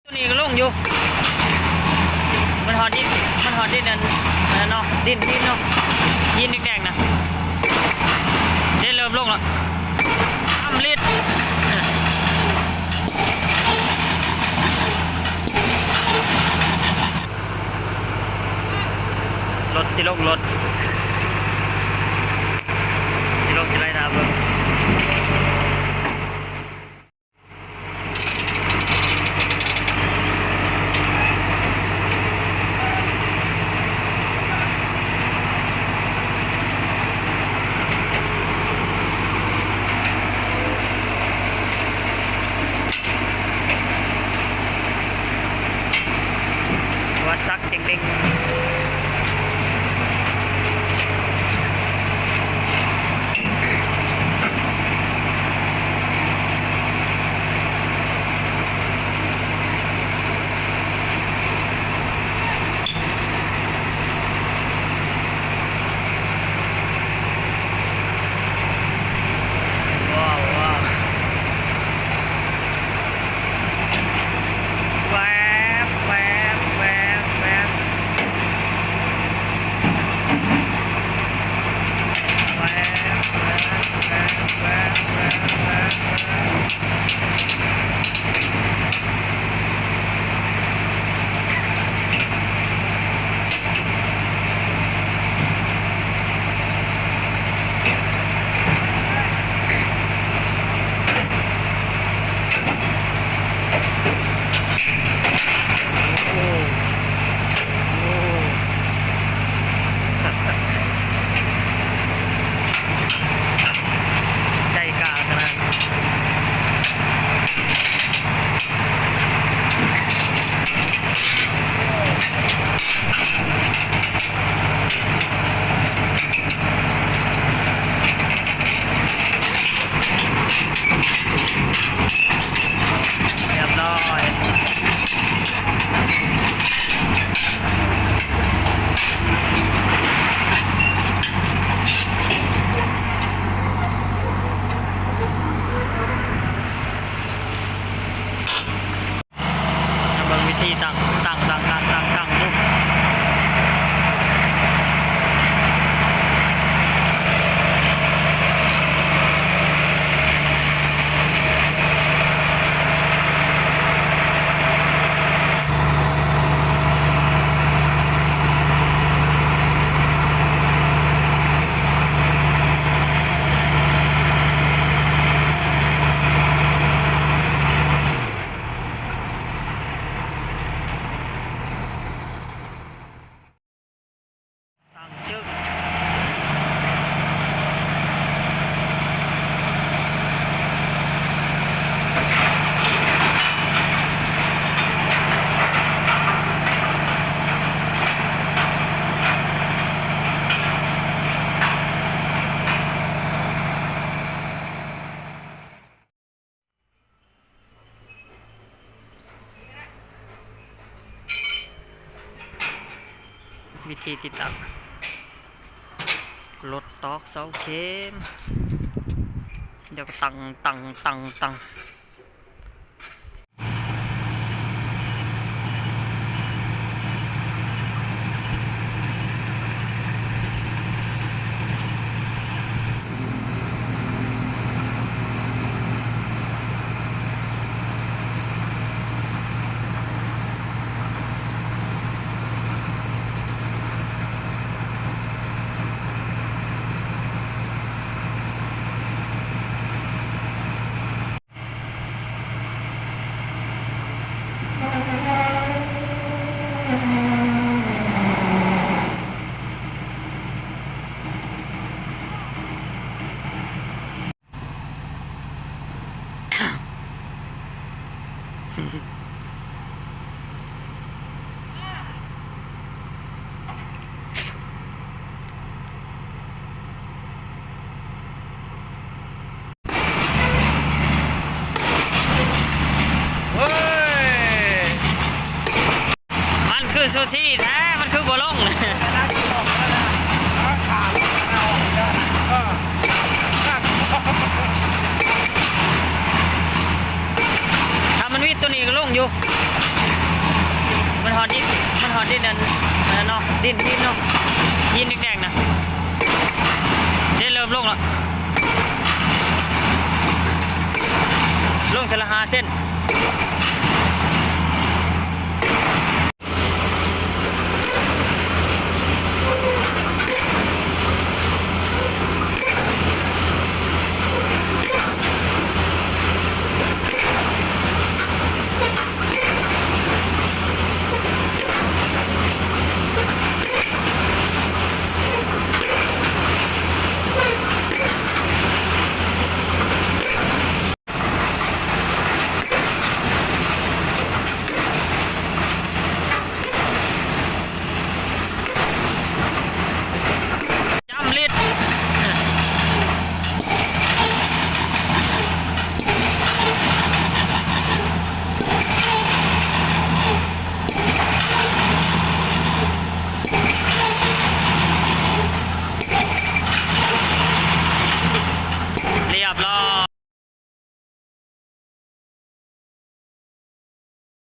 ຕົວນີ້ກໍລົງຢູ່ ມັນຮອດດິນ ມັນຮອດດິນອັນ ອັນນັ້ນເນາະ ດິນ ດິນເນາະ ຫີນແດງໆນະ ເດ້ ເລີ່ມລົງແລ້ວ ສຳລິດ ລົດຊິລົງ ລົດຊິລົງ ຊິໄລ່ຕາມເບິ່ງ. ຫົວສັກເຈັງເດັງ. ວ້າວ ວ້າວ ແວບ ແວບ ແວບ ແວບ. ໃຈກາຂະໜາດ. ຮຽບຮ້ອຍ. ເບິ່ງວິທີຕັ້ງ ຕັ້ງ ຕັ້ງ ຕັ້ງ ຕັ້ງ ຕັ້ງ ຕັ້ງຈຶກ. ວິທີຕິດຕັ້ງ ລົດຕອກເສົາເຂັມ ແລ້ວກໍຕັ້ງ ຕັ້ງ ຕັ້ງ ຕັ້ງ. ເວີຍ ມັນຄືຊູຊີແທ້ ມັນຄືບໍ່ລົງ. ຖ້າມັນວິດຕົວນີ້ກໍລົງຢູ່. ຮອດດິນ ມັນຮອດດິນອັນ ອັນນັ້ນເນາະ ດິນຫີນເນາະ ຫີນແດງໆນະ ເດ້ ເລີ່ມລົງລະ ລົງເທື່ອລະຫ້າເຊັນ